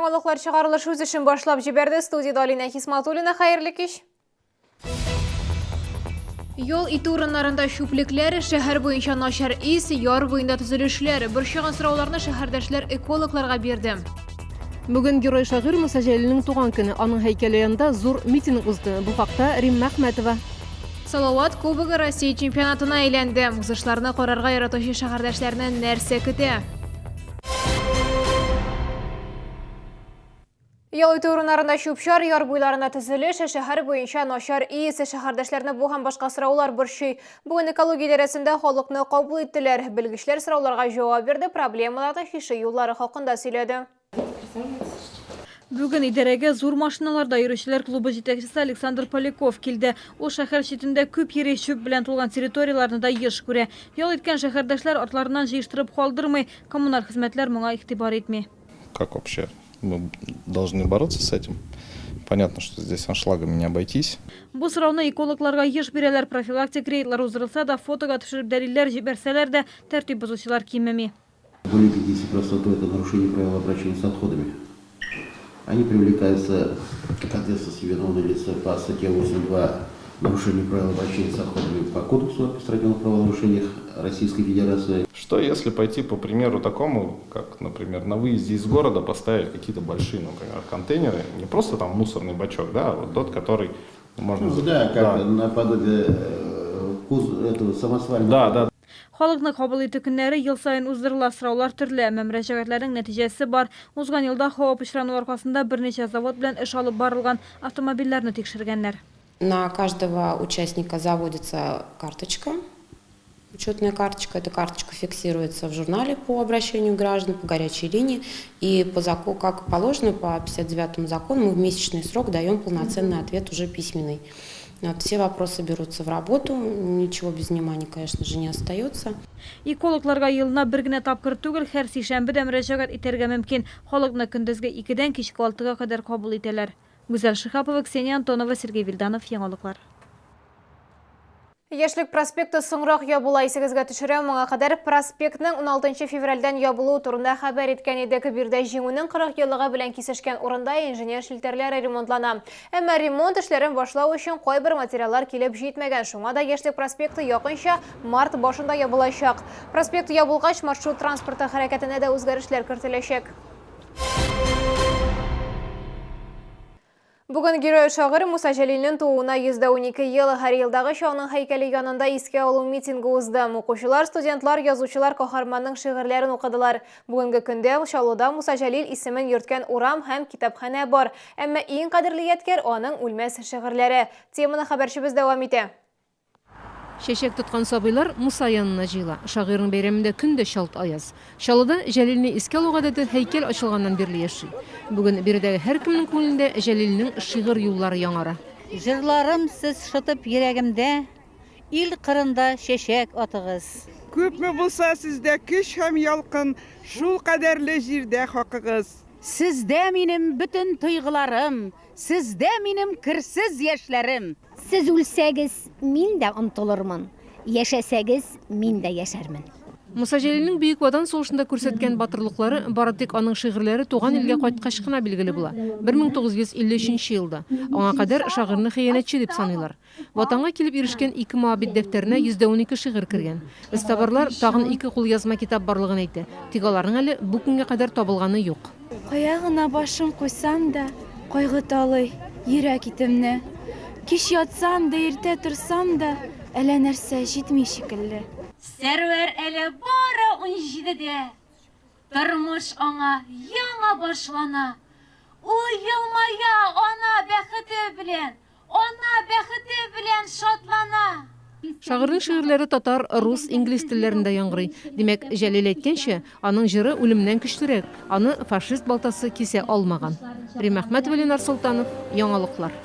Яңалыклар чыгарылыш үз эшен башлап җибәрде. Студиядә Алинә Хисматуллина. Хәерле кич. Ял итү урыннарында чүплекләр, шәһәр буенча начар ис, яр буенда төзелешләр. Борчыган сорауларны шәһәрдәшләр экологларга бирде. Бүген герой шагыйрь Муса Җәлилнең туган көне. Аның һәйкәле янында зур митинг узды. Бу хакта Римма Әхмәтова. Салават Кубогы Россия чемпионатына әйләнде. Узышларны карарга яратучы шәһәрдәшләрне нәрсә көтә? Ял итү урыннарында чүп-чар, яр буйларында төзелеш, шәһәр буенча начар ис, шәһәрдәшләрне бу һәм башка сораулар борчый. Бүген экология идарәсендә халыкны кабул иттеләр. Белгечләр сорауларга җавап бирде, проблемаларны чишү юллары хакында сөйләде. Бүген идарәгә зур машиналарда йөрүчеләр клубы җитәкчесе Александр Поляков килде. Ул шәһәр читендә күп йөри, чүп белән тулган территорияләрне дә еш күрә. Ял иткән шәһәрдәшләр артларыннан җыештырып калдырмый, коммуналь хезмәтләр моңа игътибар итми. Как вообще мы должны бороться с этим? Понятно, что здесь аншлагами не обойтись. Бу сорауны экологларга еш бирәләр. Профилактик рейдлар уздырылса да, фотога төшереп дәлилләр җибәрсәләр дә, тәртип бозучылар кимеми. Более 50 процентов это нарушение правил обращения с отходами. Они привлекаются к ответственности виновные лица по статье 8.2 нарушение правил обращения с отходами по Кодексу о административных правонарушениях Российской Федерации. Что если пойти по примеру такому, как, например, на выезде из города поставить какие-то большие, например, контейнеры, не просто там мусорный бачок, да, а вот тот, который можно... Ну, да, как да. наподобие этого самосвального. Да, да. Халыкны кабул итү көннәре ел саен уздырыла. Сораулар төрле, әмма мөрәҗәгатьләрнең нәтиҗәсе бар. Узган елда һава пычрануы аркасында берничә завод белән эш алып барылган, автомобильләрне тикшергәннәр. На каждого участника заводится карточка, учетная карточка. Эта карточка фиксируется в журнале по обращению граждан, по горячей линии. И по закону, как положено, по 59 закону мы в месячный срок даем полноценный ответ уже письменный. Вот, все вопросы берутся в работу, ничего без внимания, конечно же, не остается. Экологларга елына бер генә тапкыр түгел, һәр сишәмбе дә мөрәҗәгать итәргә мөмкин. Халыкны көндезге икедән кичке алтыга кадәр кабул итәләр. Гүзәл Шиһапова, Ксения Антонова, Сергей Вильданов, Яңалыклар. Яшьлек проспекты соңрак ябыла, исегезгә төшерәм, моңа кадәр проспектның 16 февральдән ябылуы турында хәбәр иткән идек. Биредә Җиңүнең 40 еллыгы белән кисешкән урында инженер челтәрләре ремонтлана. Әмма ремонт эшләрен башлау өчен кайбер материаллар килеп җитмәгән, шуңа да Яшьлек проспекты якынча март башында ябылачак. Проспект ябылгач, маршрут транспорты хәрәкәтенә дә үзгәрешләр кертеләчәк. Бүген герой шагыйрь Муса Җәлилнең тууына 112 ел. Һәр елдагыча аның һәйкәле янында искә алу митингы узды. Укучылар, студентлар, язучылар каһарманның шигырьләрен укыдылар. Бүгенге көндә Чаллыда Муса Җәлил исемен йөрткән урам һәм китапханә бар. Әмма иң кадерле ядкәр аның үлмәс шигырьләре. Теманы хәбәрчебез дәвам итә. Чәчәк тоткан сабыйлар Муса янына җыела. Шагыйрьнең бәйрәмендә көн дә чалт аяз. Чаллыда Җәлилне искә алу гадәте һәйкәл ачылганнан бирле яши. Бүген биредәге һәркемнең күңелендә Җәлилнең шигырь юллары яңара. Җырларым сез шытып йөрәгемдә, Ил кырында чәчәк атыгыз. Күпме булса сездә көч һәм ялкын, Шулкадәрле җирдә хакыгыз. Сездә минем бөтен тойгыларым, Сездә минем керсез яшьләрем. Сез үлсәгез, мин дә онтылырмын, яшәсәгез, мин дә яшәрмен. Муса Җәлилнең Бөек Ватан сугышында күрсәткән батырлыклары бары тик аның шигырьләре туган илгә кайткач кына билгеле була, 1953 нче елда. Аңа кадәр шагыйрьне хыянәтче дип саныйлар. Ватанга килеп ирешкән ике Моабит дәфтәренә 112 шигырь кергән. Эзтабарлар тагын ике кулъязма китап барлыгын әйтә, тик аларның әле бу көнгә кадәр табылганы юк. Кая гына башым куйсам да, Кайгы талый йөрәк итемне. Кич ятсам да, иртә торсам да, Әллә нәрсә җитми шикелле. Сәрвәр әле бары унҗидедә, Тормыш аңа яңа башлана. Ул елмая ана бәхете белән, Ана бәхете белән шатлана. Шагыйрьнең шигырьләре татар, рус, инглиз телләрендә яңгырый. Димәк, Җәлил әйткәнчә, аның җыры үлемнән көчлерәк, аны фашист балтасы кисә алмаган. Римма Әхмәтова, Ленар Солтанов, Яңалыклар.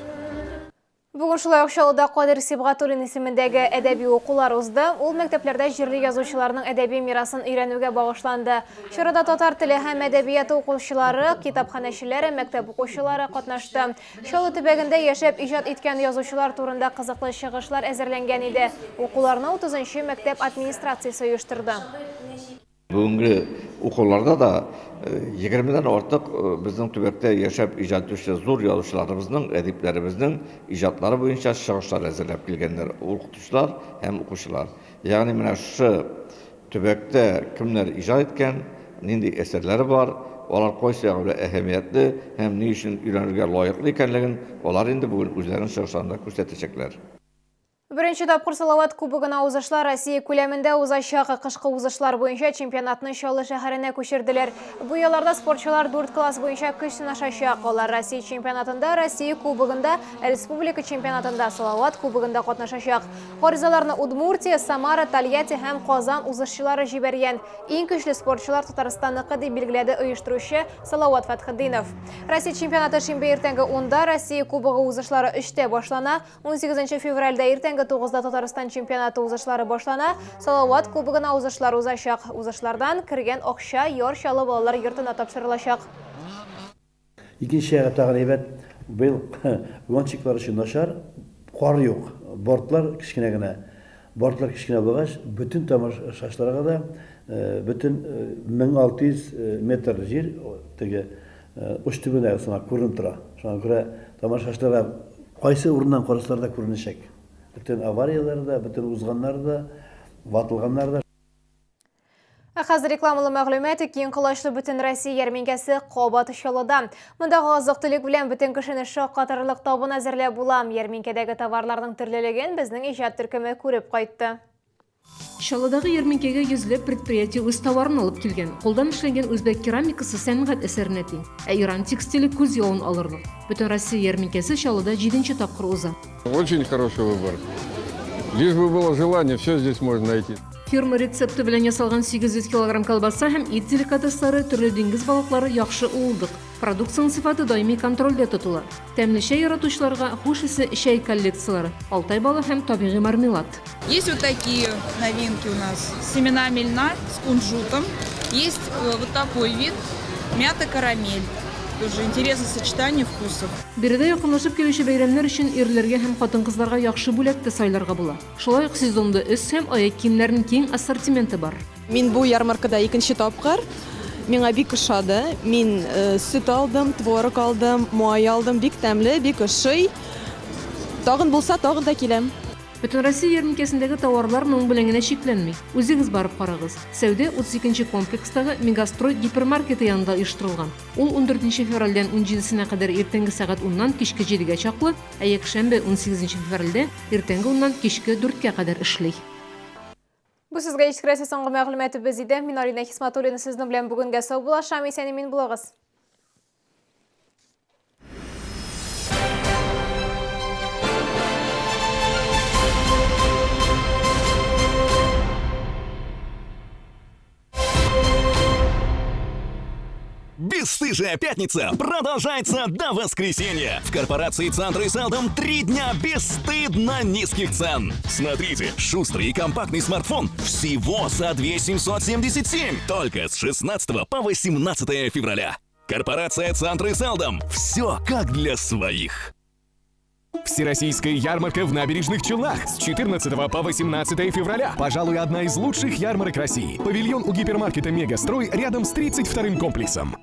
Бүген шулай ук Чаллыда Кадыйр Сибгатуллин исемендәге әдәби укулар узды. Ул мәктәпләрдә җирле язучыларның әдәби мирасын өйрәнүгә багышланды. Чарада татар теле һәм әдәбияты укучылары, китапханәчеләр, мәктәп укучылары катнашты. Чаллы төбәгендә яшәп иҗат иткән язучылар турында кызыклы чыгышлар әзерләнгән иде. Укуларны 30 нчы мәктәп администрациясе оештырды. Бүгенге укуларда да егермедән артык безнең төбәктә яшәп иҗат итүче зур язучыларыбызның, әдипләребезнең иҗатлары буенча чыгышлар әзерләп килгәннәр укытучылар һәм укучылар. Ягъни менә шушы төбәктә кемнәр иҗат иткән, нинди әсәрләре бар, алар кайсы ягы белән әһәмиятле һәм ни өчен өйрәнергә лаеклы икәнлеген алар инде бүген үзләренең чыгышларында күрсәтәчәкләр. Беренче тапкыр Салават Кубогына узышлар Россия күләмендә узачак. Кышкы узышлар буенча чемпионатны Чаллы шәһәренә күчерделәр. Бу ялларда спортчылар дүрт класс буенча көч сынашачак. Алар Россия чемпионатында, Россия Кубогында, республика чемпионатында, Салават Кубогында катнашачак. Гаризаларны Удмуртия, Самара, Тольятти һәм Казан узышчылары җибәргән. Иң көчле спортчылар Татарстанныкы, дип билгеләде оештыручы Салават Фәтхетдинов. Россия чемпионаты шимбә иртәнге унда, Россия Кубогы узышлары өчтә башлана. Унсигезенче февральдә иртәнге тугызда Татарстан чемпионаты узышлары башлана. Салават Кубогына узышлар узачак. Узышлардан кергән акча Яр Чаллы балалар йортына тапшырылачак. Икенче ягы тагын әйбәт, быел гонщиклар өчен начар, кар юк, бортлар кечкенә генә. Бортлар кечкенә булгач, бөтен тамашачыларга да бөтен 1600 метр җир теге уч төбенә сыман күренеп тора. Шуңа күрә тамашачыларга кайсы урыннан карасалар да күренәчәк. Бөтен аварияләр дә, бөтен узганнар да, ватылганнар да. Ә хәзер рекламалы мәгълүмат киң колачлы Бөтенроссия ярминкәсе кабат Чаллыда. Мондагы азык-төлек белән бөтен кешене шаккатырлык табын әзерләп була. Ярминкәдәге товарларның төрлелеген безнең иҗат төркеме күреп кайтты. Чаллыдагы ярминкәгә йөзләп предприятие үз товарын алып килгән. Кулдан эшләнгән үзбәк керамикасы сәнгать әсәренә тиң. Ә Иран текстиле күз явын алырлык. Бөтенроссия ярминкәсе Чаллыда җиденче тапкыр уза. Очень хороший выбор. Лишь бы было желание, все здесь можно найти. Фирма рецепты белән ясалган 800 килограмм колбаса һәм ит деликатеслары, төрле диңгез балыклары яхшы уылдык. Продукциянең сыйфаты даими контрольдә тотыла. Тәмле чәй яратучыларга хуш исле чәй коллекцияләре, Алтай балы һәм табигый мармелад. Есть вот такие новинки у нас. Семена мельна с кунжутом. Есть э, вот такой вид. Мята карамель. Тоже интересное сочетание вкусов. Биредә якынлашып килүче бәйрәмнәр өчен ирләргә һәм хатын-кызларга яхшы бүләк тә сайларга була. Шулай ук сезонлы өс һәм аяк киемнәренең киң ассортименты бар. Мин бу ярмаркада икенче тапкыр. Миңа бик ошады. Мин сөт алдым, творог алдым, май алдым. Бик тәмле, бик ошый. Тагын булса, тагын да киләм. Бөтенроссия ярминкәсендәге товарлар моның белән генә чикләнми. Үзегез барып карагыз. Сәүдә 32 нче комплекстагы Мегастрой гипермаркеты янында оештырылган. Ул ундүртенче февральдән унҗидесенә кадәр иртәнге сәгать уннан кичке җидегә чаклы, ә якшәмбе, унсигезенче февральдә иртәнге уннан кичке дүрткә кадәр эшли. Бу сезгә җиткерәсе соңгы мәгълүматыбыз иде. Мин Алина Хисматуллина сезнең белән бүгенгә саубуллашам. Исән-имин булыгыз. Бесстыжая пятница продолжается до воскресенья. В корпорации «Центры Селдом» три дня бесстыдно низких цен. Смотрите, шустрый и компактный смартфон всего за 2 777. Только с 16 по 18 февраля. Корпорация «Центры Селдом». Все как для своих. Всероссийская ярмарка в Набережных Челнах с 14 по 18 февраля. Пожалуй, одна из лучших ярмарок России. Павильон у гипермаркета «Мегастрой» рядом с 32-м комплексом.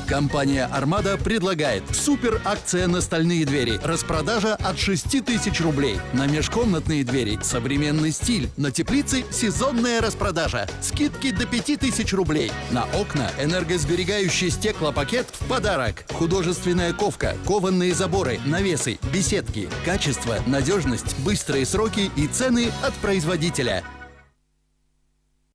Компания «Армада» предлагает супер акция на стальные двери. Распродажа от 6 тысяч рублей. На межкомнатные двери современный стиль. На теплице сезонная распродажа. Скидки до 5 тысяч рублей. На окна энергосберегающий стеклопакет в подарок. Художественная ковка, кованные заборы, навесы, беседки. Качество, надежность, быстрые сроки и цены от производителя.